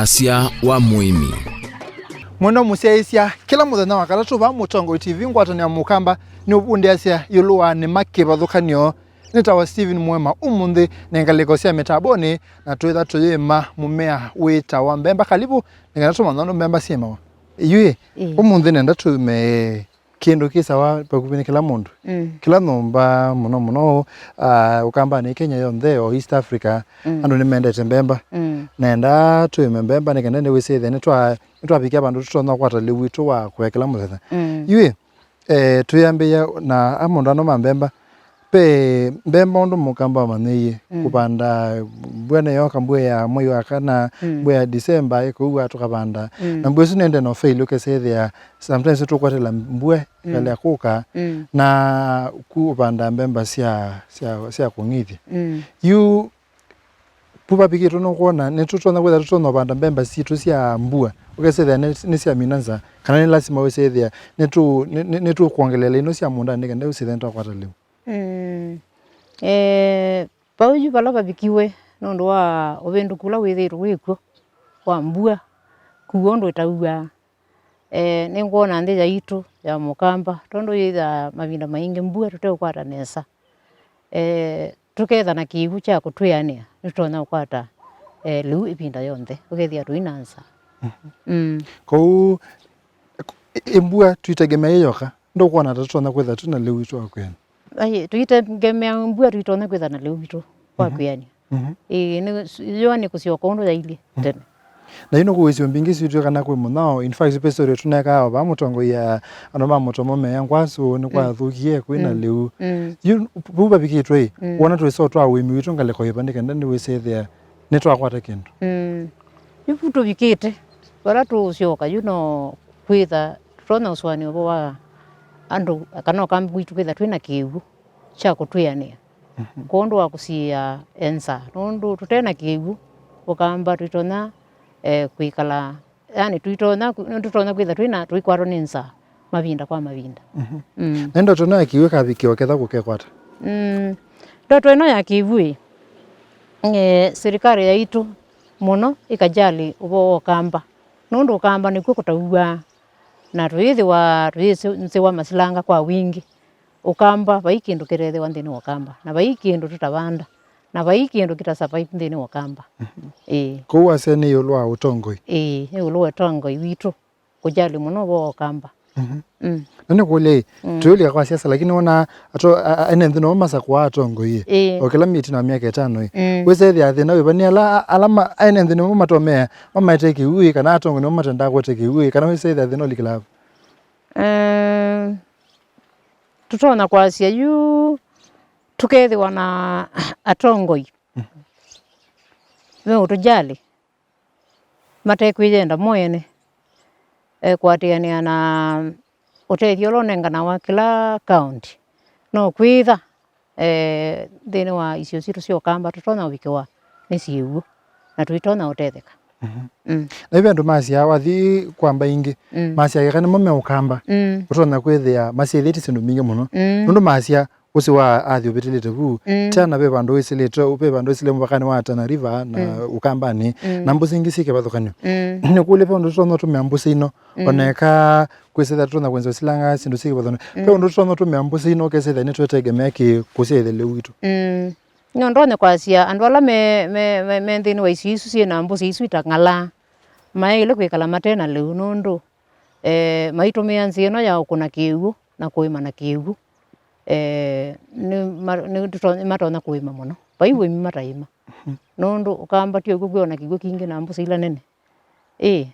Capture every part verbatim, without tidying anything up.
Asya wa mũĩmi. Mwendwa mũsyaĩĩsya, kĩla mũthenya wa katatũ vaa Mũtongoi T V ngwatanĩo ya Mũkamba nĩũvundĩasya ĩũlũ wa nĩma kĩvathũkany'o. Nĩtawa Stephen Mwema ũmũnthĩ nĩ ngalĩko sya mĩtambonĩ, na twĩtha tũyĩma mũmea wĩtawa mbemba. Kalivu, nĩ kana tũmanya ũndũ mbemba syĩmawa. Yu ĩ, Ĩĩ. Ũmũnthĩ nenda tũme kĩndũ kĩ sawa vakuvĩ nĩ kĩla mũndũ. Mm. Kĩla nyũmba mũno mũno, ah, Ũkambanĩ Kenya yonthe o East Africa, Mm. andũ nĩmendete mbemba. Mm. Nenda tũĩme mbemba nĩ kenda nĩwĩsĩthĩa nĩtwa-, nĩtwavikia vandũ tũtonya kwata lĩu witũ wa kũya kĩla mũthenya. Mm. Yu ĩ, eh, twĩambĩĩa na a mũndũ ano ma mbemba. Ve mbemba ũndũ Mũkamba wamanyĩie, Mm. kũvanda mbua nĩyoka, mbua ya mwei wa kana, Mm. mbua ya December, ĩkũua tũkavanda. Mm. Na mbua ĩsu nĩende no fail, ũkesethĩa sometimes tũkwatĩla mbua Mm. ĩkalea kũka, Mm. na kũvanda mbemba sya, sya, sya kũng'ithya. Mm. Yu, vu vavikĩtwe nũkwona, nĩtũtonya kwĩtha tũtonya ũvanda mbemba sitũ sya mbua, ũkesethĩa nĩ, nĩsyamina nza, kana nĩ lasima wĩsethĩa nĩtũ-, nĩ, nĩ, nĩtũkwongelela ino sya mũũndanĩ nĩ kenda ũsethĩa nĩtwakwata lĩu. Mm. Eh, vau yu vala vavikiwe nũndũ wa ũvĩndũku ũla wĩthĩĩtwe wĩ kw'o wa mbua, kũu ũndũ ĩtauaa. Eh, nĩngwona nthĩ yaitũ ya Mũkamba, tondũ yĩthaa mavinda maingĩ mbua tũteũkwata nesa. Eh, tũketha na kĩw'ũ kya kũtwĩanĩa, nĩtũtonya kũkwata, eh, lĩu ĩvinda yonthe, ũkethĩa tũi na nza. Mhm. Mm. Kwoou, ĩ-, ĩ-, mbua tũitegemea yĩ yoka, ndũkwona ta tũtonya kwĩtha twĩ na lĩu witũ wa kwĩanĩa? Ai, tũitegemea mbua tũitonya kwĩtha na lĩu witũ wa Mhm. kwĩanĩa. Mhm. Ĩĩ, nĩ, yũa nĩ kũsyoka ũndũ yailyĩ Mhm. tene. Na yu nũkũwĩsĩ mbingĩ sitw'e kana kwĩ mũnyao. In fact, ve story tũnekaa o vaa Mũtongoi ya andũ ma Mũtomo meya ngwasu nĩ Mm. kwathũkie kwĩ na Mm. lĩu. Mm. Yu vu vavikĩtwe ĩ, Mm. wona twĩsoo twa ũĩmi witũ ngalĩko yĩva nĩ kenda nĩwĩsethĩa nĩtwakwata kĩndũ. Mm. Yu vu tũvikĩte, vala tũũsyoka yu no kwĩtha tũtonya ũsũanĩa ũvoo wa andũ kana Ũkamba witũ kwĩtha twĩ na kĩw'ũ kya kũtwĩanĩa. Mhm. Kwondũ wa kũsiĩĩa e nza, nũndũ tũte na kĩw'ũ, Ũkamba tũitonya, eh, kwĩkala, yani, tũitonya, nĩtũtonya kwĩtha twĩ na, tũikwatwa nĩ nza mavinda kwa mavinda. Mhm. Mm. Na ndoto ĩno ya kĩw'ũ ĩkavikĩwa ketha kũkekwata? Mm. Ndoto ĩno ya kĩw'ũ ĩ, eh, sirikali yaitũ mũno ĩkajali ũvoo wa Ũkamba, nũndũ Ũkamba nĩkw'o kũtauaa, na tũyĩthĩwa tũyĩsĩwa masilanga kwa wingĩ. Ũkamba, vai kĩndũ kĩtethĩwa nthĩnĩ wa Ũkamba, na vai kĩndũ tũtavanda, na vai kĩndũ kĩta survive nthĩnĩ wa Ũkamba. Mhm. Ĩĩ. Kwoou wasya nĩ ĩũlũ wa ũtongoi? Ĩĩ, nĩ ĩũlũ wa ũtongoi witũ, kũjali mũno ũvoo wa Ũkamba. Mhm. Mm. Na nĩkũlya ĩ, Mm. tũyũlika kwa siasa, lakini wona ato-, a-, a-, ene nthĩ nĩmo masakũaa atongoi ĩ. Ĩĩ. O kĩla mĩtino ya myaka ĩtano ĩ. Mm. Wĩsethĩa thĩna wĩva nĩ ala, a-, ala ma-, ene nthĩ nĩmo matomea, mamaete kĩw'ũ ĩ, kana atongoi nĩmo matendaa kũete kĩw'ũ ĩ, kana wĩsethĩa thĩna ũlikĩlaa va? Eh, tũtonya kwasya yu tũkethĩwa na atongoi Mhm. meũtũjali, matekwĩyenda mo ene, eh, kũatĩanĩa na ũtethyo ũla ũnenganawa kĩla kaũnti. No kwĩtha eh, nthĩnĩ wa isio sitũ sya Ũkamba, tũtonya ũvikĩwa nĩ syĩw'ũ, na tũitonya ũtetheka. Mhm. Mm. Na yu ve andũ masyaa, wathi kwa mbaĩ ingĩ, Mm. masyaa eka nĩmo me Ũkamba, Mm. ũtonya kwĩthĩa masyĩthĩtye syĩndũ mbingĩ mũno. Mm. Nũndũ masyaa, ũsĩ wa athi ũvĩtĩlĩte vu, Mm. tena ve vandũ wĩsĩlĩte, ve vandũ wĩsĩlĩte mũvakanĩ wa Tana River na Mm. Ũkambanĩ, Mm. na mbũsĩ ingĩ syĩ kĩvathũkany'o. Mm. Nĩkũlye ve ũndũ tũtonya ũtũmĩa mbũsĩ ino, Mm. oneka kwĩsĩthĩa tũtonya kwenzwa silanga syĩndũ syĩ kĩvathũkany'o. Mm. Ve ũndũ tũtonya ũtũmĩa mbũsĩ ino ũkesĩthĩa nĩtwetegemea kĩ kũsyaĩthya lĩu witũ. Mm. No ndonye kwasya andũ ala me, me, me, me nthĩnĩ wa isio isu syĩ na mbũsĩ isu itang'alaa, mayaĩle kwĩkala mate na lĩu nũndũ, eh, maitũmĩa nzĩa ĩno ya ũkũna kĩw'ũ na kũĩma na kĩw'ũ, eh, nĩ ma-, nĩ tũto-, nĩmatonya kũĩma mũno. Vai ũĩmi mataĩma. Mhm. Nũndũ Ũkamba ti ũkw'o kwĩ ona kĩw'ũ kingĩ na mbũsĩ ila nene. Ĩĩ.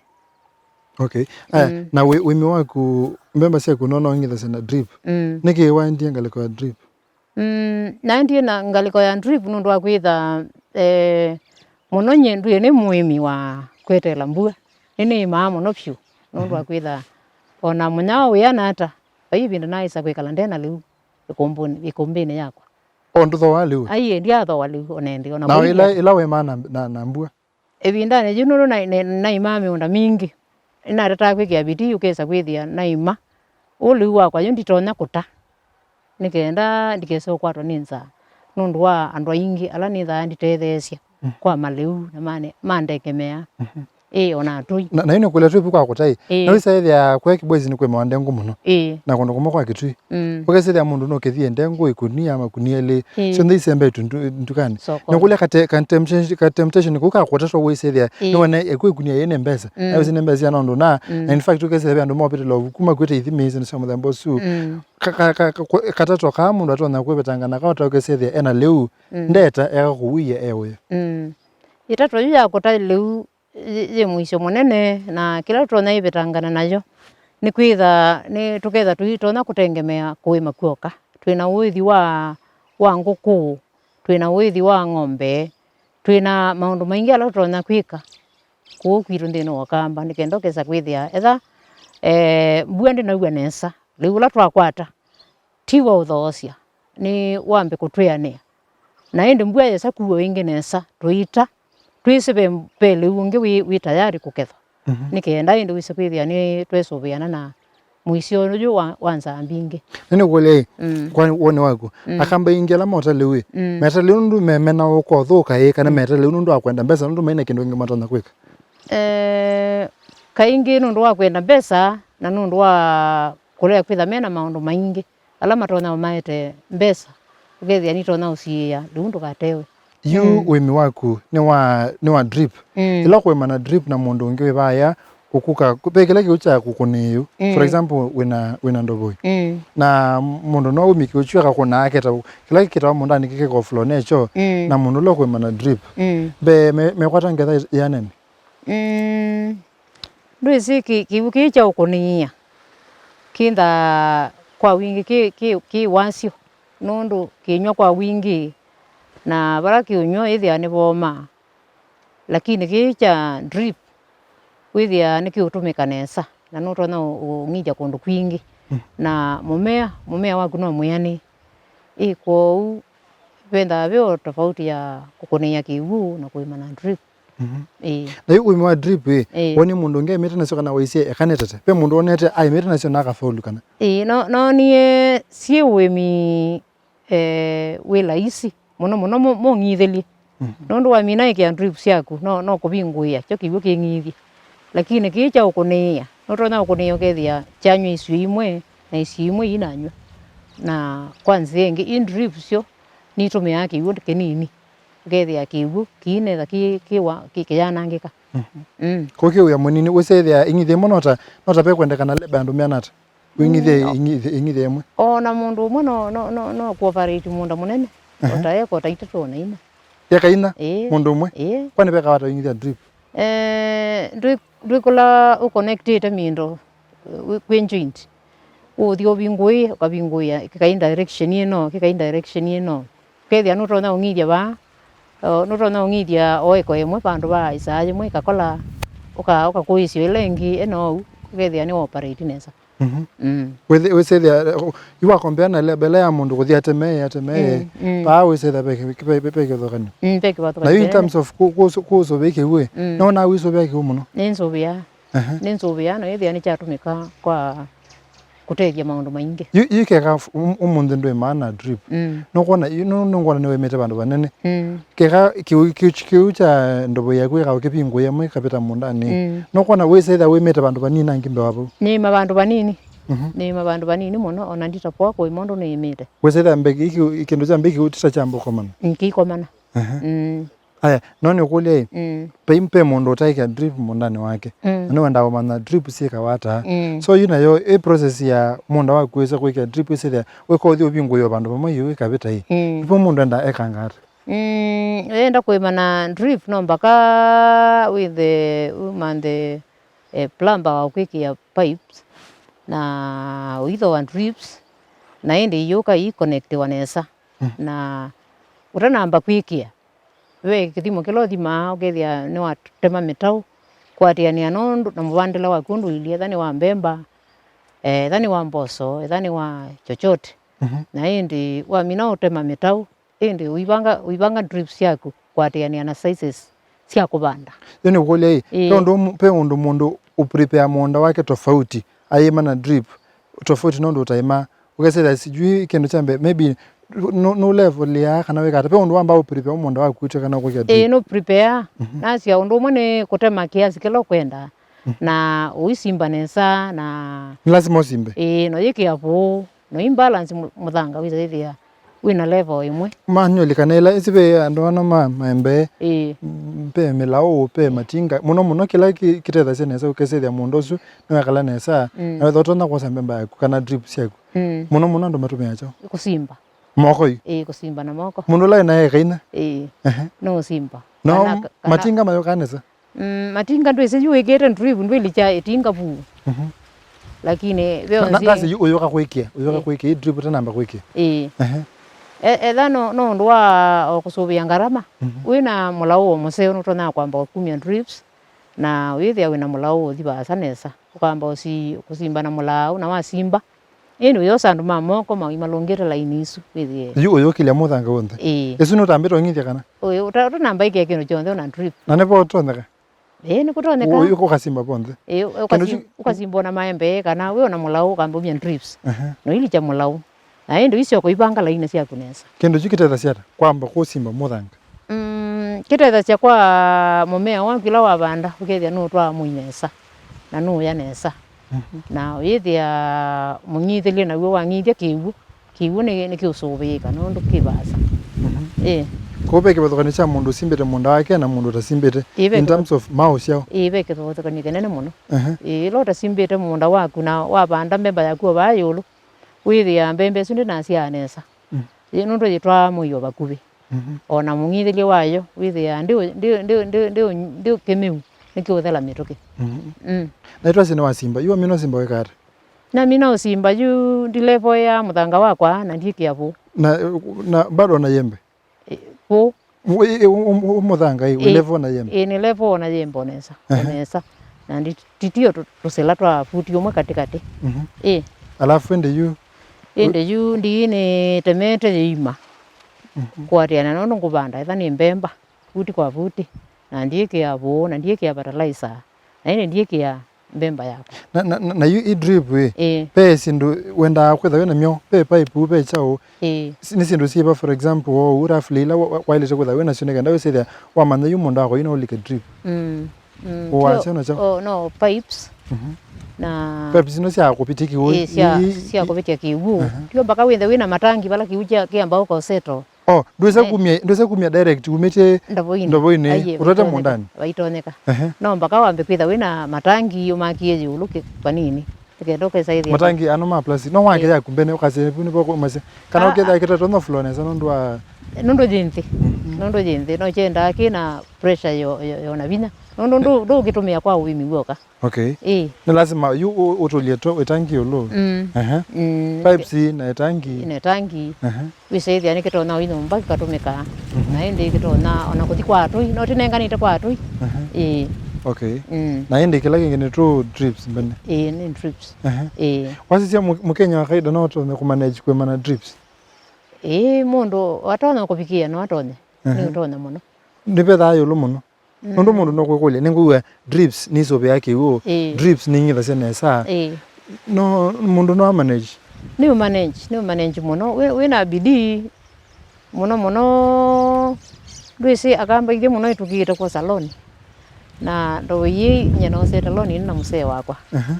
Okay. Aya, Mm. na wĩ-, ũĩmi waku, mbemba syaku no nong'ithasya na drip. Mm. Nĩkĩ waendie ngalĩko ya drip? Mm, naendie na ngalĩko ya drip nũndũ wa kwĩtha, eh, mũno nyie ndwĩe nĩ mũĩmi wa kweteela mbua. Nĩnĩĩmaa mũno vyũ nũndũ wa Mhm. kwĩtha ona mũnyao wĩana ata, vai ĩvinda naaĩsa kwĩkala nde na lĩu ĩkũmbũnĩ-, ĩkũmbĩnĩ yakwa. O ndũthooa lĩu? Aiee, ndiathooa lĩu ona ĩndĩ, ona Na kũi ĩla, ĩla wĩmaa na, na, na mbua? Ĩvindanĩ yĩu nũndũ na, na, naĩmaa mĩũnda mingĩ, nĩnatetaa kwĩkĩa vitii ũkesa kwĩthĩa naĩma ũũ lĩu wakwa yu nditonya kũta, nĩ kenda ndikese ũkwatwa nĩ nzaa nũndũ wa andũ aingĩ ala nĩthaa nditetheesya Mm. kwa malĩu na mane-, mandekemeaa. Mhm. Ĩĩ, ona atũi. Na, na yu nĩkũlya twĩ vu kwa kũtai. Ĩĩ. Na wĩsethĩa kwe Kibwezi nĩkwĩmawa ndengũ mũno. Ĩĩ. Na kũndũ kũmwe kwa Kitui. Mm. Ũkesethĩa mũndũ nũkĩthie ndengũ ĩkunia, makunia elĩ. Ĩĩ. Syonthe isembetwe ndu-, ndukanĩ. Sokoni. Nĩkũlya kate-, ka temptation, ka temptation kũu ka kũtatwa wĩsethĩa. Ĩĩ. Nĩwone ĩkũ ĩkunia yĩ nĩ mbesa. Mm. Na wĩsĩ nĩ mbesa ya nondũ na, mm, na in fact ũkesethĩa andũ mopĩte lovu kuma kwĩta ithimi isu na sya mũthemba ũsu. Mm. Ka-, ka-, ka-, ka-, kũ-, katato kaa mũndũ atonya kwĩvetanga na kaota ũkesethĩa ena lĩu. Mm. Ndeta eka kũwia e ũyo. Mm. Ĩtato yu ya kũta lĩu yĩ, yĩ mũisyo mũnene, na kĩla tũtonya ĩvetangana nayo nĩ kwĩtha, nĩ tũketha tũitonya kũtengemea kũĩma kw'oka. Twĩ na ũĩthi wa, wa ngũkũ, twĩ na ũĩthi wa ng'ombe, twĩ na maũndũ maingĩ ala tũtonya kwĩka kũũ kwitũ nthĩnĩ wa Ũkamba, nĩ kenda ũkesa kwĩthĩa etha, eh, mbua ndĩnaua nesa, lĩu ũla twakwata ti wa ũthoosya, nĩ wambe kũtwĩanĩa. Na ĩndĩ mbua yesa kuwa ĩngĩ nesa, tũita, twĩsĩ ve, ve lĩu ũngĩ wĩ, wĩ tayari kũkethwa. Mhm. Nĩ kenda ĩndĩ wĩse kwĩthĩa nĩ twesũvĩana na mũisyo ũyũ wa, wa nzaa mbingĩ. Na nĩkũlya ĩ, mm, kwa woni waku, mm, Akamba aingĩ ala mota lĩu ĩ, mm, meta lĩu nũndũ memena ũkothũka ĩ, kana, mm, meta lĩu nũndũ wa kwenda mbesa, nũndũ maina kĩndũ kĩngĩ matonya kwĩka? Eh, kaingĩ nũndũ wa kwenda mbesa na nũndũ wa kũlea kwĩtha mena maũndũ maingĩ ala matonya ũmaete mbesa, ũkethĩa nitonya ũsiĩĩa, lĩu ndũkatewe. Yu, mm, ũĩmi waku nĩ wa, nĩ wa drip. Mm. Ĩla ũkũĩma na drip na mũndũ ũngĩ wĩ vaya, ũkuka, ve kĩla kĩu kya kũkũnĩĩu. Mm. For example, wĩna, wĩna ndovoi. Mm. Na mũndũ no ũmie kĩu kyu akakũna aketa, kĩla kĩkĩtawa mũndũ anĩkĩke kwa floor nekyo, mm, na mũndũ ũla ũkũĩma na drip. Mm. Ve me-, mekwata ngetha ĩanene? Mm, ndwĩsĩ kĩ-, kĩw'ũ kĩĩ kya ũkũnĩĩa kĩnthaa kwa wingĩ kĩ, kĩ, kĩ wasyo, nũndũ kĩnyw'a kwa wingĩ, na vala kĩũnyw'a ĩthĩaa nĩvoomaa. Lakini kĩĩ kya drip wĩthĩaa nĩkĩũtũmĩka nesa, na nũtonya ũ-, ũng'ithya kũndũ kwingĩ. Mm. Na mũmea, mũmea waku no mwĩanĩe. Ĩ, kwoou vendaa ve o tofauti ya kũkũnĩĩa kĩw'ũ na kũĩma na drip. Mhm. Ĩĩ. Na yu ũĩmi wa drip ĩ, ĩĩ, woni mũndũ ũngĩ aĩmĩte nasyo kana waisye eka nĩtete? Ve mũndũ wonete aĩmĩte nasyo na akafaulu kana? Ĩĩ, no, noonie syĩ ũĩmi, eh, wĩ laisi mũno mũno mũ-, mũng'ithĩlye. Mhm. Nũndũ wamina ĩkĩa drip syaku, no, no kũvingũĩa kyo kĩw'ũ kĩng'ithye. Lakini kĩĩ kya ũkũnĩĩa, nũtonya ũkũnĩĩa ũkethĩa kyanyw'a isio imwe, na isio imwe iinanyw'a. Na kwa nzĩa ĩngĩ, i drip syo nitũmĩaa kĩw'ũ kĩnini. Ũkethĩa kĩw'ũ kĩinetha kĩ, kĩ wa, kĩ, kĩyanangĩka. Mhm. Mm. Kũkĩwĩa mũnini, wĩsethĩa ing'ithya ĩmwe no ta, no ta ve kwendekana leba andũ meana ata? Wĩng'ithye, mm, ing'ithya, ing'ithya ĩmwe? O na mũndũ ũmwe no, no, no, no kũoperate mũũnda mũnene. Aha. O ta eka o ta itatũ o na ina. Eka ina? Ĩĩ. Mũndũ ũmwe? Ĩĩ. Kwani veka wata wĩng'ithya drip? Eh, ndwĩ-, ndwĩkũla ũconnectĩte mĩndo, eh, kwĩ joint. Ũthi ũvingũĩ, ũkavingũĩa, kĩkai direction ĩno, kĩkai direction ĩno. Ũkethĩa nũtonya ũng'ithya vaa, o, nũtonya ũng'ithya o ĩko ĩmwe vandũ va ĩsaa yĩmwe ĩkakola, ũka-, ũkakũĩsya ĩla ĩngĩ ĩno ũu, ũkethĩa nĩ operate nesa. Mhm. Mm. Wĩthĩ-, wĩsĩthĩa, yu wakombea na leba ĩla ya mũndũ kũthi atemee, atemee, mm, mm, paa wĩsĩthĩa ve kĩ-, ve, ve, ve kĩvathũkany'o. Mm, ve kĩvathũkany'o. Na yu in kĩnene. Terms of kũ-, kũ-, kũsũvĩa kĩw'ũ, mm, nona wĩsũvĩa kĩw'ũ mũno? Nĩnsũvĩaa. Aha. Nĩnsũvĩaa, na wĩthĩa nĩkyatũmĩka kwa kũtethya maũndũ maingĩ. Yu, yu keka f-, ũm-, ũmũnthĩ ndwĩ maana drip. Mm. Nũkwona, yu, nũ-, nũngwona nĩwĩmĩte vandũ vanene. Mm. Keka kĩu, kĩu, kĩu kya ndovo yaku ĩka ũkĩvingũĩa mwe kapita mũndanĩ. Mm. Nũkwona wĩsĩthĩa wĩmĩte vandũ vanini na ngimbe wa vau. Nĩma vandũ vanini. Mhm. Nĩma vandũ vanini mũno, ona nditapoa kũima ũndũ nĩĩmĩte. Wĩsĩthĩa mbeki, kĩndũ kya mbeki ũtita kya mbokomana. Nkikomana. Aha. Mm. Aya, no nĩkũlye ĩ, mm, pe, pe mũndũ ũtaĩkĩa drip mũndanĩ wake. Mm. Na nĩwendaa kũmanya drip syĩkawa ata. Mm. So yu nayo ĩ process ya mũnda waku wĩsa kwĩkĩa drip ĩsĩthĩa wĩka ũthi ũvingũĩwa vandũ vamwe yu ĩkavĩta ĩ. Mm. Ipo mũndũ enda ekanga ata? Mm, enda kũĩma na drip no mpaka wĩthe, ũmanthe, eh, plumber wa kwĩkĩa pipes, na ũithoa drips, na ĩndĩ iyũka ii connectiwa nesa. Mm. Na ũtanamba kwĩkĩa, ve kĩthimo kĩla ũthimaa, ũkethĩa nĩwatema mĩtaũ kũatĩanĩa na ũndũ, na mũvandĩle waku ũndũ ũilyĩ, etha nĩ wa mbemba, eh, etha nĩ wa mboso, etha nĩ wa chochote. Mhm. Na ĩndĩ wamina ũtema mĩtaũ, ĩndĩ ũivanga, ũivanga drips syaku kũatĩanĩa na sizes sya kũvanda. Yo nĩ kũlya ĩ, ĩĩ, ve ũndũ, ve ũndũ mũndũ ũprepare mũũnda wake tofauti, ayĩma na drip tofauti nũndũ ũtaĩma. Ũkesĩla sijui kĩndũ kya mbee, maybe nũ, nũ level ya kana wĩka ata? Ve ũndũ wamba ũ prepare mũũnda waku ũtw'ĩka kana ũkũkĩa drip? Ĩĩ, nũ prepare. Mhm. Nasya ũndũ ũmwe nĩ kũtema kĩasi kĩla ũkwenda. Mhm. Na ũisimba nesa, na nĩ lasima ũsimbe. Ĩĩ, no yĩkĩa vũũ, no imbalance mũ-, mũthanga wĩsa ĩthĩa wĩna level ĩmwe. Manually kana ĩla ĩsi ve andũ ana ma maembe, ĩĩ, m-, ve mĩlaũ, ve matinga. Mũno mũno kĩla kĩ-, kĩtethasya nesa ũkesethĩa mũũnda ũsu nĩwekala nesa, mm, na wetha ũtonya kwosa mbemba yaku kana drip syaku. Mm. Mũno mũno andũ matũmĩaa kyaũ? Kũsimba. Moko yu? Ĩĩ, kũsimba na moko. Mũndũ ũla wĩna eka inya? Ĩĩ. Ehe. No ũsimba. No kana, kana matinga mayũkaa nesa? Mm, matinga ndwĩsĩ yu wĩkĩte drip ndwĩlikya ĩtinga vuu. Mhm. Lakini ve na, na, nzĩa ndasĩ yu ũyũka kwĩkĩa, ũyũka, ĩĩ, kwĩkĩa, ĩ drip ũtanamba kwĩkĩa. Ĩĩ. Ehe. E-, etha no, no ũndũ wa o kũsũvĩa ngarama, mhm, wĩna mũlaũ o mũseo nũtonya kwamba kumya drips, na wĩthĩa wĩna mũlaũ ũthi vaasa nesa. Ũkamba ũsi-, kũsimba na mũlaũ, na wasimba, ĩndĩ ũyosa andũ ma moko ma-, malũngĩte laini isu, wĩthĩe. Yu ũyũkĩlya mũthanga w'onthe? Ĩĩ. Ĩsu nũtambĩte ũng'ithya kana? Ũyũ, ũta-, ũtanamba ĩkĩa kĩndũ kyonthe ona drip. Na nĩvo ũtonyeka? Ĩĩ, nĩkũtonyeka. Ũyũ ũkasimba vonthe? Ĩĩ, ũkasi-, kĩndũ kyu- ũkasimba ona maembe, kana wĩ ona mũlaũ, ũkambũmya drips. Ehe. Na ũilikya mũlaũ. Na ĩndĩ ũisyoka ũivanga laini syaku nesa. Kĩndũ kyu kĩtethasya ata kwamba kũsimba mũthanga? Mm, kĩtethasya kwa mũmea waku ĩla wavanda, ũkethĩa nũtwaa mũi nesa, na nũya nesa. Mhm. Na ũyĩthĩa mũng'ithĩlye naw'o wang'ithya kĩw'ũ, kĩw'ũ nĩ, nĩkĩũsũvĩĩka nũndũ kĩ vaasa. Mhm. Ĩĩ. Kwoou ve kĩvathũkany'o kya mũndũ ũsimbĩte mũũnda wake na mũndũ ũtasimbĩte, ĩĩ, ve in terms of maũsyao? Ĩĩ, ve kĩvathũkany'o kĩnene mũno. Ehe. Ĩĩ, ĩla ũtasimbĩte mũũnda waku na wavanda mbemba yaku o vaa ĩũlũ, wĩthĩaa mbemba ĩsu ndĩnasyaa nesa. Mm. Yĩ-, nũndũ yĩtwaa mũio vakuvĩ. Mhm. O na mũng'ithĩlye wayo, wĩthĩaa ndĩ, ndĩ, ndĩ, ndĩ, ndĩ, ndĩ kĩmĩu, nĩkĩũthela mĩtũkĩ. Mhm. Mm. Na ĩtwasye nĩwasimba, yu wamina ũsimba wĩka ata? Namina ũsimba, yu ndilevoea mũthanga wakwa, na ndiĩkĩa vũũ. Na, na bado na yembe? Ĩ, vũũ. Ũ-, ĩ, ĩ, ũ-, ũ-, ũ-, mũthanga, ĩ, ĩ, ũlevo na yembe? Ĩ, nĩ levo na yembe o nesa, o, ehe, nesa. Na ndi-, titio tũ-, tũsĩla twa futi ũmwe katĩkatĩ. Mhm. Ĩ. Alafu ĩndĩ yu? Ĩndĩ yu ndii nĩtemete yĩima. Mhm. Kũatĩana nũndũ ngũvanda, etha nĩ mbemba, futi kwa futi, na ndiĩkĩa vũũ, na ndiĩkĩa fertilizer, na ĩndĩ ndiĩkĩa mbemba yakwa. Na, na, na, na yu i drip ĩ, ĩĩ, ve syĩndũ wendaa kwĩtha wĩ namyo, ve pipe, ve kyaũ? Ĩĩ. S-, nĩ syĩndũ syĩva, for example, o ũu rafle ila wa-, wa-, waĩlĩte kwĩtha wĩ nasyo nĩ kenda wĩsĩthĩa wamanya yu mũũnda wakwa yu no ũlike drip? Mm, mm. Ũwasya tio, nakyo? O, no, pipes. Mhm. Na pipes ino sya kũvĩtya kĩw'ũ. Ĩĩ, sya, i-, i-, sya kũvĩtya kĩw'ũ. Aha. Tio mpaka wĩthe wĩna matangi vala kĩw'ũ kya, kĩamba ũka settle. Oh, ndwĩsa, eh, kumya, ndwĩsa kumya direct umĩte ndovoinĩ, ndovoinĩ, aye, ũtwete mũũndanĩ? Vaitonyeka. Ehe. No mpaka wambe kwĩtha wĩna matangi ũmakie ĩũlũ kĩ-, vanini. Nĩkenda ũkesa ĩthĩa. Matangi ano ma plastic. No wake, eh, yaku mbene ũkasya vu nĩvo kũmasya. Kana, ah, ũkethĩa, ah, kĩtatonya flow nesa nũndũ wa, nũndũ yĩ nthĩ. Mhm. Nũndũ yĩ nthĩ. No kyendaa kĩna pressure yo, yo, yo na vinya. Nũndũ ndũ-, ndũkĩtũmĩa kwa ũĩmi w'oka. Okay. Ĩĩ. Nĩ lasima yu ũ-, ũtũlye to-, ĩtangi ĩũlũ. Mm. Ehe. Mm. Pipes na ĩtangi. Na ĩtangi. Ehe. Wĩsĩthĩa nĩkĩtonya ũi nyũmba kĩkatũmĩka. Mhm. Na ĩndĩ kĩtonya ona kũthi kwa atũi. No tĩnenganĩte kwa atũi. Ehe. Ĩĩ. Okay. Mm. Na ĩndĩ kĩla kĩngĩ nĩ tũ drips mbene. Ĩĩ, nĩ drips. Ehe. Ĩĩ. Wasisya mũ-, Mũkenya wa kawaida no ũtonye kũmanage kwĩmana drips? Ĩĩ, mũndũ atonya kũvikĩĩa no atonye. Ehe. Nĩ ũtonya mũno. Nĩvethaa ĩũlũ mũno. Mm. Nũndũ mũndũ nũkwĩkũlya, nĩngwĩw'a drips nĩisũvĩaa kĩw'ũ, ĩĩ, drips nĩing'ithasya nesa. Ĩĩ. No, mũndũ no amanage? Nĩ ũmanage, nĩ ũmanage mũno. Wĩ, wĩna bidii mũno mũno. Ndwĩsĩ akamba ithyĩ mũno ĩtũkiĩte kwosa loan. Na ndoo ii nyie noosete loan ĩno na mũsee wakwa. Aha.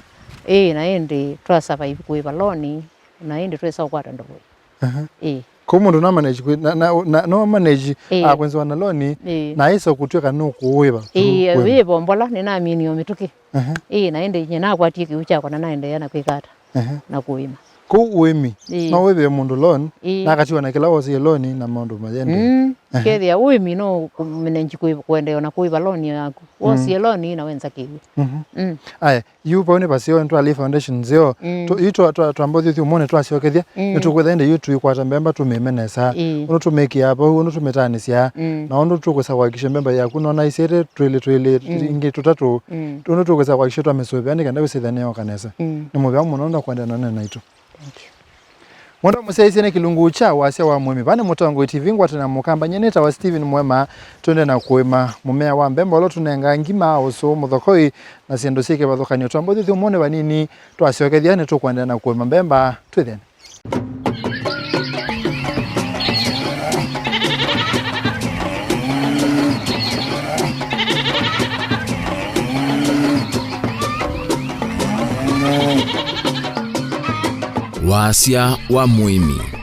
Ĩĩ, na ĩndĩ twa survive kũĩva loan, na ĩndĩ twesa ũkwata ndoo ii. Aha. Ĩĩ. Kũu mũndũ no manage kwĩ-, na, na, na, no manage, ĩĩ, akwenzwa na loan, ĩĩ, na aisa kũtw'ĩka nũkũwĩva. Ĩĩ, kũĩva. Wĩvo mbola, nĩnaminie o mĩtũkĩ. Aha. Ĩĩ, na ĩndĩ nyie nakwatie kĩw'ũ kyakwa na naendeea na kwĩka ata? Aha. Na kũĩma. Kũu ũĩmi, ĩĩ, no wĩvĩe mũndũ loan, ĩĩ, na akatiwa na kĩla wosie loan na maũndũ mayende. Mm, aha, kethĩa ũĩmi no kũmanage kwĩ-, kũendeea ona kũĩva loan yaku. Mm. Wosie loan na wenza kĩw'ũ. Mhm. Mm. Aya, yu vau nĩ vaseo, nĩtwalĩ foundation nzeo. Mm. Tu-, yu twa-, twa-, twamba ũthyũthyũmũnĩ twasyokethya, mm, nĩtũkwĩtha ĩndĩ yu tũikwata mbemba tũmĩme nesa. Ĩĩ. Ũndũ tũmĩkĩaa vau, ũndũ tũmĩtaanĩsyaa, mm, na ũndũ tũkwĩsa kũhakikisha mbemba yaku nona isĩte twĩlĩ twĩlĩ, mm, ingĩ tũtatũ. Mm. Ũndũ tũkwĩsa kũhakikisha twamĩsũvĩa nĩ kenda wĩsĩthĩa nĩyoka nesa. Mm. Nĩ mũvea mũno, ndakũendea na nene naitũ. Thank you. Mwendwa mũsyaĩĩsya nĩ kĩlungu kya wasya wa mũĩmi. Vaa nĩ Mũtongoi T V ngwatanĩo na Mũkamba, nyie nĩtawa Stephen Mwema. Twende na kũĩma mũmea wa mbemba ũla ũtũnengaa ngima, ũsũ, mũthokoi, na syĩndũ syĩ kĩvathũkany'o. Twamba ũthyũthyũmũnĩ vanini, twasyokethya nĩtũkũendeea na kũĩma mbemba. Twĩthĩane. Wasya wa mũĩmi.